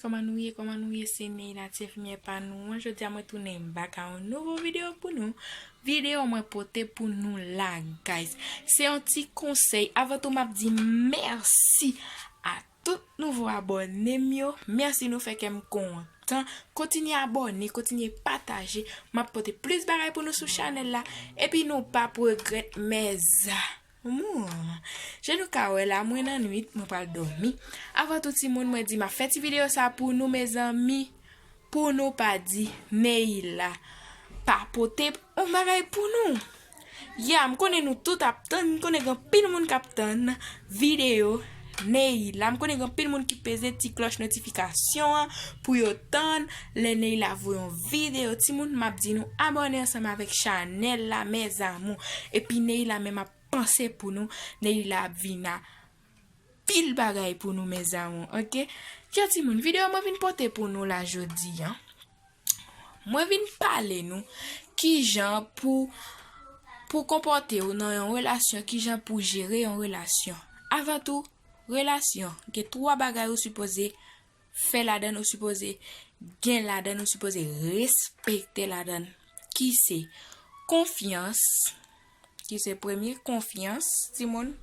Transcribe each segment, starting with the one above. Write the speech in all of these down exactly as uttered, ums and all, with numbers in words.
Kòman nou ye, kòman nou ye, se Neila ti enfimyè pa nou an. Jodi a mwen tounen bak a yon nouvo videyo pou nou. Videyo mwen pote pou nou la, guys. Se yon ti konsèy. Avan tou, m ap di mèsi a tout nouvo abòne m yo. Mèsi, nou fè kè m kontan. Kontinye abòne, kontinye pataje. M ap pote plis bagay pou nou sou chanèl la. Epi nou p ap regrèt, mèzanmi. Jan nou ka wè la, mwen nan nwit, mwen pral dòmi. Avan tou, timoun, mwen di m ap fè ti videyo sa pou nou, mezanmi. Pou nou pa di Neila pa pote yon bagay pou nou. Ya, m konnen nou tout ap tann, m konnen gen anpil moun k ap tann videyo Neila. M konnen gen anpil moun ki peze ti klòch notifikasyon an pou yo tann lè Neila voye yon videyo. Timoun, m ap di nou abòne ansanm avèk chanèl la, mes amours. Epi Neila menm ap panse pou nou, Neila ap vin a pil bagay pou nou, mes amours, oke? Kè timoun, videyo mwen vin pote pou nou la jodi a. Mwen vin pale nou kijan pou, pou konpòte w nan yon relasyon, kijan pou jere yon relasyon. Avan tou, relasyon, gen twa bagay ou sipoze fè ladan l, ou sipoze gen ladan l, ou sipoze respekte ladan l. Ki se konfyans, ki se premye konfyans, timoun,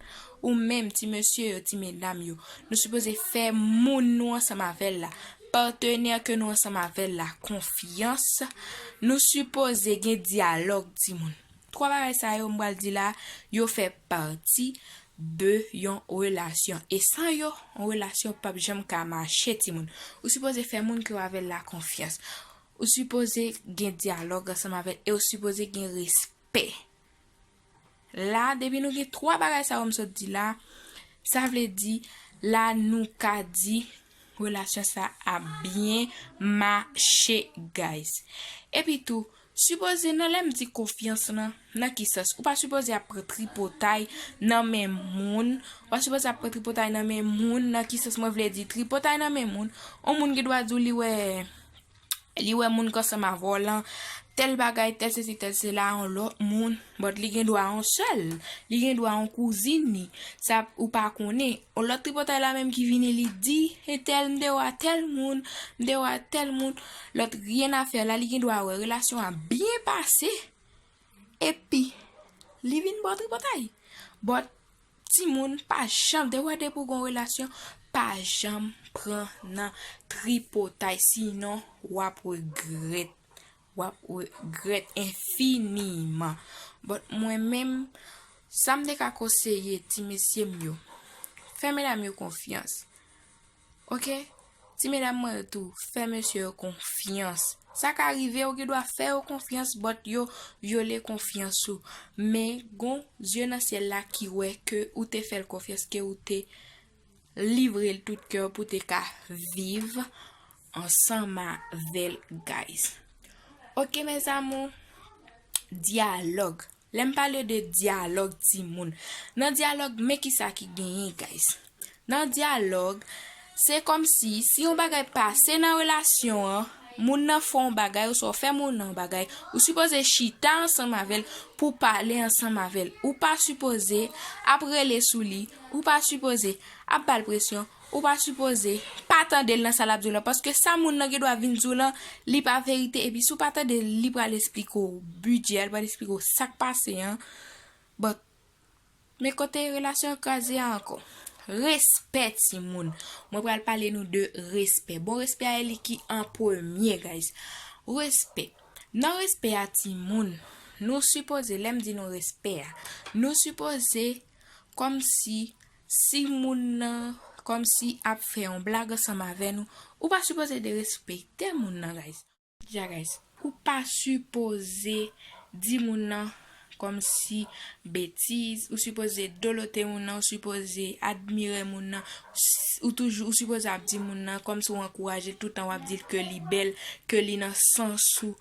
ou menm ti mesye yo, ti medam yo. Nou sipoze fè moun nou ansanm avè l la, patnè ke nou ansanm avè l la, konfyans. Nou sipoze gen dyalòg, timoun. Twa bagay sa yo m pral di la, yo fè pati de yon relasyon. E san yo, yon relasyon p ap janm ka mache, timoun. Ou sipoze fè moun ke w avè l la konfyans. Ou sipoze gen dyalòg ansanm avè l e ou sipoze gen respè. La, depi nou gen twa bagay sa yo m sot di la, sa vle di la nou ka di relasyon sa ap byen mache, guys. Epi tou, sipoze nan lè m di konfyans lan, nan ki sans? Ou pa sipoze ap pran tripotay nan men moun. Ou pa sipoze ap pran tripotay nan men moun. Nan ki sans mwen vle di tripotay nan men moun? On moun gen dwa di w li wè, li wè moun k ansanm avè w lan, tèl bagay, tèl sesi, tèl sela, yon lòt moun. But li gen dwa yon sè l, li gen dwa yon kouzin li. Sa ou pa konnen. Yon lòt tripotay la menm ki vini, li di, entèl, m te wè tèl moun, m te wè tèl moun. Lòt, ryen a fè la, li gen dwa wè relasyon an byen pase. Epi, li vin ba w tripotay. But, timoun, pa janm, depi w wè depi w gen yon relasyon, pa janm pran nan tripotay, sinon w ap regrèt. W ap regrèt enfiniman. But mwen menm, sa m te ka konseye ti mesye m yo, fè medam yo konfyans. Oke? Ti medam mwen yo tou, fè mesye yo konfyans. Sa ka rive, ou gen dwa fè yo konfyans, but yo vyole konfyans ou. Men, gon zye nan syèl la ki wè ke ou te fè l konfyans, ke ou te livre l tout kè w pou te ka viv ansanm avè l, guys. Oke, mes amours, dyalòg. Lè m pale de dyalòg, timoun, nan dyalòg, men kisa ki genyen, guys. Nan dyalòg, se kòmsi, si yon bagay pase nan relasyon an, moun nan fè yon bagay, oswa w fè moun nan yon bagay, ou sipoze chita ansanm avè l pou pale ansanm avè l. Ou pa sipoze ap rele sou li, ou pa sipoze ap ba l presyon, ou pa sipoze pa tande l nan sa l ap di w lan, paske sa moun nan gen dwa vin di w lan, li pa verite, epi si w pa tande l, li pral esplike w bidjè, li pral esplike w sa k pase an. But, men kote relasyon an kraze a ankò. Respè, timoun. Mwen pral pale nou de respè. Bon, respè a e li ki an premye, guys. Respè. Nan respè a, timoun, nou sipoze, lè m di nou respè a, nou sipoze kòmsi, si moun nan kòmsi ap fè yon blag ansanm avè nou, ou pa sipoze derespekte moun nan, guys. Deja, guys, ou pa sipoze di moun nan kòmsi betiz, ou sipoze dolote moun nan, ou sipoze admire moun nan, s-, ou toujou, ou sipoze ap di moun nan kòmsi w ankouraje l toutan, w ap di l ke li bèl, ke li nan sans ou.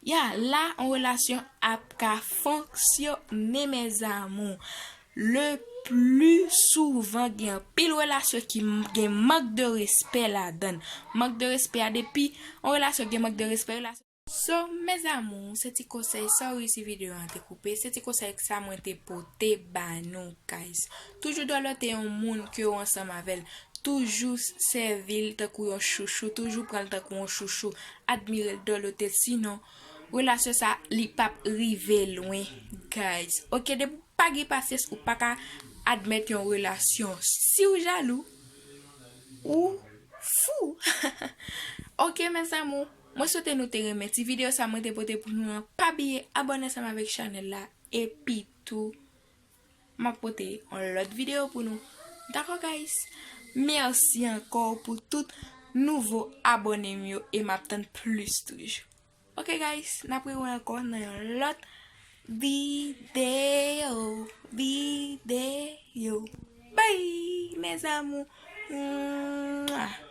Ya, la, yon relasyon ap ka fonksyone, mes amours. Le plus souvent, gen anpil relasyon ki m-, gen mank de respè ladan l. Mank de respè a, depi yon relasyon gen mank de respè, relasyon. So, mes amours, se ti konsèy, sorry si videyo an te koupe, se ti konsèy sa mwen te pote ba nou, guys. Toujou dolote yon moun ke w ansanm avè l. toujou sèvi l tankou yon chouchou, toujou pran l tankou yon chouchou, admire l, dòlote l, sinon, relasyon sa, li p ap rive lwen, guys. Ok, depi w pa gen pasyans, ou pa ka admèt yon relasyon. Si w jalou, ou fou. Ok, mes amours, mwen swete nou te renmen ti videyo sa mwen te pote pou nou an. Pa bliye abòne ansanm avèk chanèl la. Epi tou, m ap pote yon lòt videyo pou nou. Dakò, guys? Mèsi ankò pou tout nouvo abòne m yo e m ap tann plis toujou. Ok, guys, n ap rewè ankò nan yon lòt videyo, videyo. Bye, mes amours. Mwah.